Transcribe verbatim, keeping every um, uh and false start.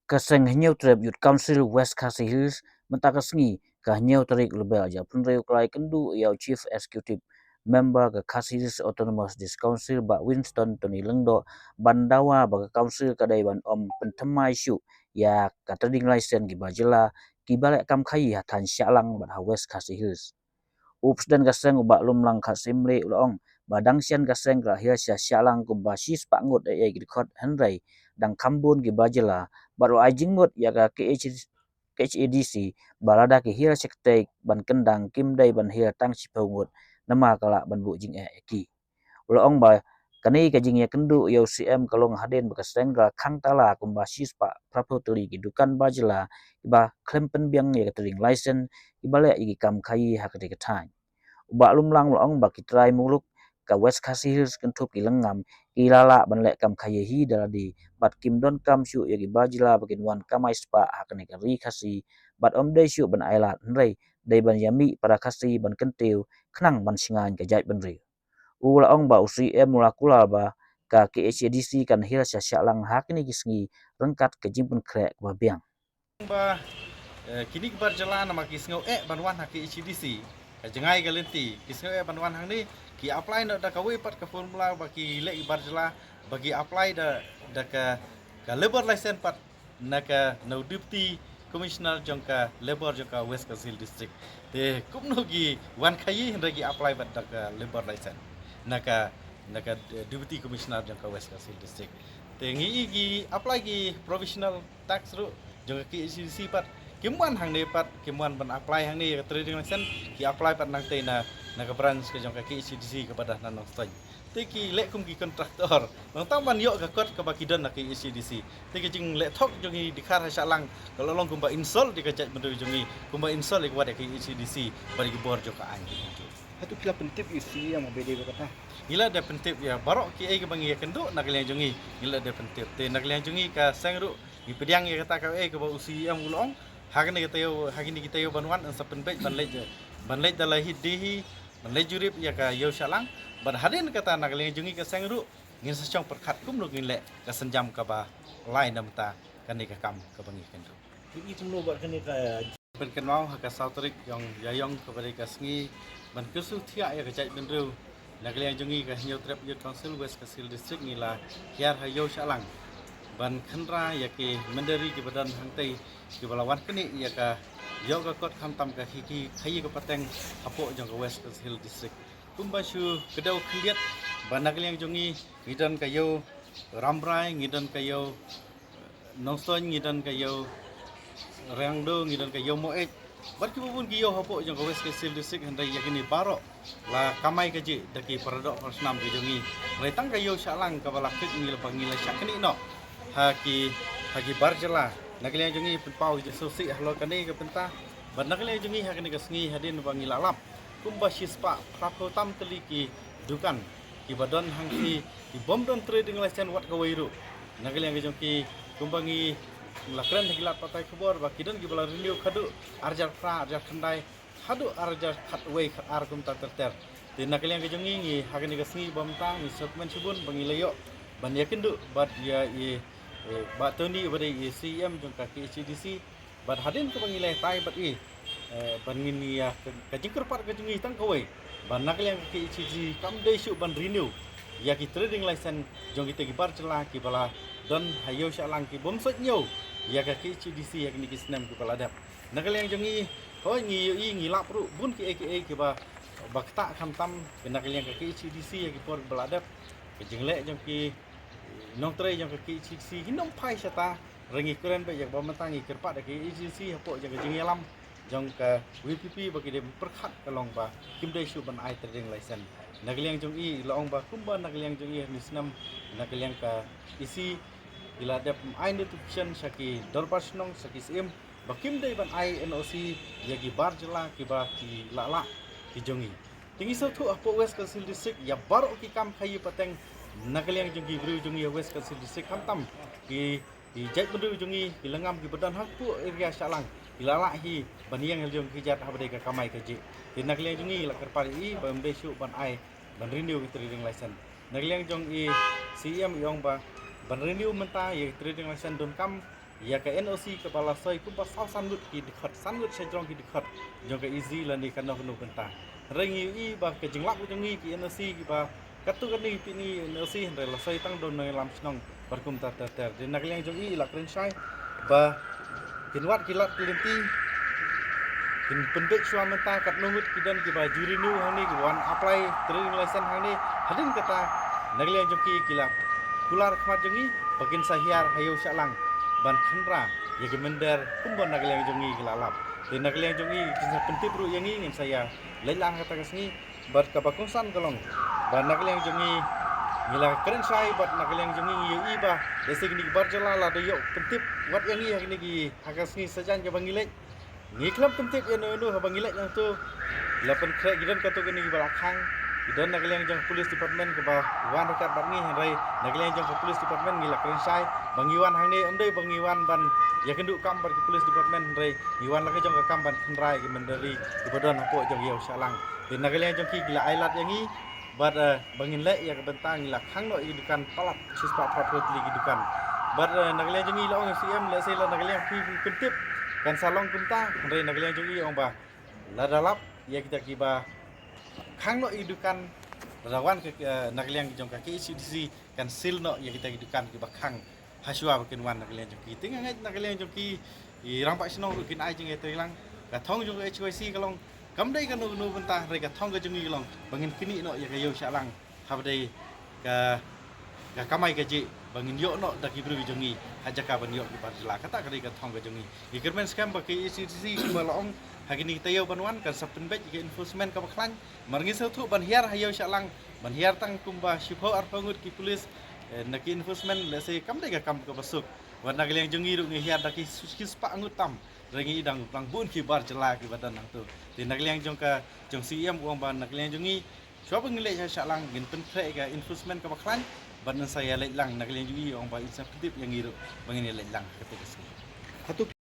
Ka seng Hynñiewtrep Youth Council West Khasi Hills mynta ka sngi ka hynñiew tarik u Lber arhajar arphew hynriew ka la ïakynduh ïa u Chief Executive Member ka Khasi Hills Autonomous District Council Bah Winston Tony Lyngdoh ban dawa ba ka Council ka dei ban ym pynthymmai shuh ïa ka trading license kiba jylla kiba leh kam khaïi ha thaiñ Shillong bad ha West Khasi Hills. U President ka seng u Bah Lumlang Kharsyiemlieh u la ong ba dang shen ka seng ka la hiar sha Shillong kumba shispah ngut eiei ki dkhot, hynrei dang kham bun kiba jylla bad u la ai jingmut ïa ka K H, K H A D C ba lada ki hiar sha kynthei ban kyndang kim dei ban hiar tang shiphew ngut namar ka lah ban buh jingeh ïa ki. U la ong ba kane ka jingïakynduh ïa u C M ka long hadien ba ka seng ka la khang tala kumba shispah phraphew tylli ki dukan ba jylla kiba khlem pynbiang ïa ka trading license kiba leh ïa ki kam khaïi ha katei ka thaiñ. U Bah Lumlang u la ong ba ki trai muluk ka West Khasi Hills kynthup ki lyngngam ki la lah ban leh kam khaïi hi da lade bad kim donkam shuh ïa kiba jylla ba kin wan kamai spah ha kane ka ri Khasi bad ym dei shuh ban ailad, hynrei dei ban ïamih para Khasi ban kyntiew khnang ban shngaiñ ka jaitbynriew. U la ong ba u C M u la kular ba ka K H A D C kan hiar sha Shillong ha kine ki sngi ryngkat ka jingpynkhreh kaba biang. Ba, eh, kine ki bar jylla namar ki sngew eh ban wan ha K H A D C, ka jngai ka lynti, ki sngew eh ban wan hangne, ki apply noh da kawei pat ka formula ba ki leh ki bar jylla, ba ki apply da, da ka, ka labour license pat na ka, na u Deputy Commissioner jong ka Labour jong ka West Khasi Hills District. Te kumno ki wan khaïi hynrei ki apply bad da ka labour license na ka, na ka, eh, Deputy Commissioner jong ka West Khasi Hills District. Te ngi i ki apply ki provisional tax ruh jong ka K H A D C pat. Kim wan hangne pat, kim wan ban apply hangne ïa ka trading license, ki apply pat nangtei na, na ka branch ka jong ka K H A D C kaba don na Nongstoiñ. Te ki leh kum ki contractor. Nangta ban ïoh ka kot kaba ki don na K H A D C. Te ka jingleh thok jong ngi dkhar ha Shillong ka la long kumba insult ïa ka jaitbynriew jong ngi, kumba insult ïa ka wat ïa ka K H A D C bad ïa ki bor jong ka aiñ. Hato phi la pyntip ïa u C M ba dei ba kata? Ngi la dep pyntip ïa baroh kiei kiba ngi ïakynduh na ka liang jong ngi, ngi la dep pyntip. Te na ka liang jong ngi ka seng ruh ngi pdiang ïa kata kaei kaba u C M u la ong. Ha kane ka taïew, ha kine ki taïew ban wan, yn sa pynbeit ban leit, ban leit da la hi de hi, ban leit jurip ïa ka ïew Shillong. Bad hadien kata na ka liang jong ngi ka seng ruh ngin sa shong pyrkhat kumno ngin leh ka sienjam kaba lai na bynta kane ka kam kaba ngi ïakynduh. Phi i kumno bad kane ka pynkynmaw ha ka saw tarik jong Ïaïong kaba dei ka sngi ban kyrsiew thiah ïa ka jaitbynriew. Na ka liang jong ngi ka Hynñiewtrep Youth Council West Khasi Hills District ngi la hiar ha ïew Shillong ban khynra ïa ki mynder ri kiba don hangtei kiba la wan knieh ïa ka ïoh ka kot khamtam ka khaïi, khaïi ka pateng hapoh jong ka West Khasi Hills District. Kumba shu kdew khyndiat ba na ka liang jong ngi ngi don ka ïew Rambrai, ngi don ka ïew Nongstoiñ, ngi don ka ïew Riangdo, ngi don ka ïew Moeit. Bad kiba bun ki ïew hapoh jong ka West Khasi Hills District, hynrei ïa kine baroh la kamai kajih da ki paradoh parasnam ki jong ngi. Hynrei tang ka ïew Shillong kaba la kit ngi la ba ngi la shah knieh noh ha ki, ha ki bar jylla. Na ka liang jong ngi pynpaw ki jingsngewsih halor kane ka bynta. Bad na ka liang jong ngi ha kane ka sngi hadien ba ngi la lap kumba shispah phraphew tam tylli ki dukan kiba don hangtei ki bym don trading license wat kawei ruh. Na ka liang ka jong ki kumba ngi la kren ha ki lad pathai khubor ba ki don kiba la renew khadduh arhajar phra, arhajar khyndai, haduh arhajar khatwei khatar kumta ter ter. Te na ka liang ka jong ngi, ngi ha kane ka sngi ba mynta ngi sngewkmen shibun ba ngi la ïoh ban ïakynduh bad ïa i, eh, Bah Tony ba dei i C M jong ka K H A D C. Bad hadien kaba ngi la ïatai bad i, eh, bad ngin ïa ka, ka jingkyrpad ka jong ngi tang kawei ba na ka liang ka K H A D C kam dei shuh ban renew ïa ki trading license jong kita ki bar jylla kiba la don ha ïew Shillong ki bym sot ñiew ïa ka K H A D C ha kine ki snem kiba la dep. Na ka liang jong ngi, hooid ngi ïohi ngi lap ruh bun kiei kiei kiba, ba ktah khamtam na ka liang ka K H A D C ha ki por ba la dep. Ka jingleh jong ki nongtrei jong ka K H A D C kim phai shata, hynrei ngi kren beit ïa kaba mynta ngi kyrpad ïa ka K H A D C hapoh jong ka jingïalam jong ka V P P ba ki dei ban pyrkhat ka long ba kim dei shuh ban ai trading license. Na ka liang jong i la ong ba kumba na ka liang jong i ha kine ki snem na ka liang ka E C i la dep ai notification sha ki dorbar shnong, sha ki syiem ba kim dei ban ai N O C ïa ki bar jylla kiba ki lah lah ki jong i. Te ngi sngewthuh hapoh West Khasi Hills District ïa baroh ki kam khaïi pateng na ka liang jong ki briew jong ngi ha West Khasi Hills District, khamtam ki, ki jaitbynriew jong ngi, ki lyngngam kiba don hapoh area Shillong ki lah lah hi ban ïeng ha la ki jong ki jait haba dei ka kamai kajih. Te na ka liang jong ngi la kyrpad ïa i ba ym dei shuh ban ai ban renew ki trading license. Na ka liang jong i C M i ong ba ban renew mynta ïa ki trading license donkam ïa ka N O C kaba la soi kumba saw san ngut ki dkhot, san ngut shajrong ki dkhot jong ka easy lane kano kano ka bynta. Hynrei ngi ïohi ba ka jinglap jong ngi ki N O C kiba katto katne ki pynïaid N O C hynrei la soi tang da u nongïalam shnong bad kumta ter ter. Te na ka liang jong ngi la kren shai ba kin wad ki lad ki lynti, kin pynbeit shuwa mynta katno ngut ki don kiba ju renew hangne, kiba wan apply trading license hangne. Hadien kata na ka liang jong ki ki la kular khmat jong ngi ba kin sa hiar ha ïew shah lang ban khynra ïa ki mynder kumba na ka liang jong ngi ki la lap. Te na ka liang jong ngi kin sa pyntip ruh ïa ngi, ngin sa ïa leit lang ha kata ka sngi. Bad kaba kongsan ka long ba na ka liang jong ngi ngi la kren shai bad na ka liang jong ngi ngi ïohi ba lehse kine ki bar jylla la da ïoh pyntip wat ïa ngi ha kine ki, ha ka sngi sajan kaba ngi leit. Ngi khlem pyntip ïa no ïa no haba ngi leit nangto. La pynkhreh, ki don katto katne kiba la khang. Ki don na ka liang jong ka police department kaba wan ryngkat bad ngi, hynrei na ka liang jong ka police department ngi la kren shai ba ngi wan hangne ym dei ba ngi wan ban ïakynduh kam bad ka police department, hynrei ngi wan la ka jong ka kam ban khynra ïa ki mynder ri kiba don hapoh jong ïew shah lang. Te na ka liang jong ki ki la ai lad ïa ngi bad, eh, ba ngin leh ïa ka bynta ngi la khang noh ïa ki dukan palat shispah phra phew tylli ki dukan. Bad, eh, na ka liang jong ngi la ong ïa u C M, lehse la na ka liang phi phi pyntip kan sa long kumta, hynrei na ka liang jong ngi ong ba lada lap ïa kita kiba khang noh ïa ki dukan, lada wan ka, eh, na ka liang jong ka K H A D C kan seal noh ïa kita ki dukan kiba khang ha shuwa ba kin wan na ka liang jong ki. Te nga ngeit na ka liang jong ki, ki rangbah shnong ruh kin ai jingïatreilang. Ka thong jong ka H Y C ka long kam dei kano kano bynta, hynrei ka thong ka jong ngi ka long ba ngin knieh noh ïa ka ïew shah lang haba dei ka, ka kamai kajih ba ngin ïoh noh da ki briew jong ngi ha jaka ban ïoh ki bar jylla. Kata ka dei ka thong ka jong ngi. Ngi kyrmen skhem ba ka K H A D C kiba la ong ha kine ki taïew ban wan kan sa pynbeit ïa ka enforcement kaba khlaiñ. Mar ngi sngewthuh ban hiar ha ïew shah lang, ban hiar tang kumba shiphew arphew ngut ki police, eh, na ki enforcement, lehse kam dei ka kam kaba suk. Wat na ka liang jong ngi ruh ngi hiar da ki su-, ki spah ngut tam, hynrei ngi dang, dang bun ki bar jylla kiba don hangto. Te na ka liang jong ka, jong C M u ong ba na ka liang jong ngi shuwa ba ngi leit ha shah lang ngin pynkhreh ïa ka enforcement kaba khlaiñ bad ngin sa ïa leit lang. Na ka liang jong ngi u ong ba in sa pyntip ïa ngi ruh ba ngin ïa leit lang ha kata ka sngi. Hato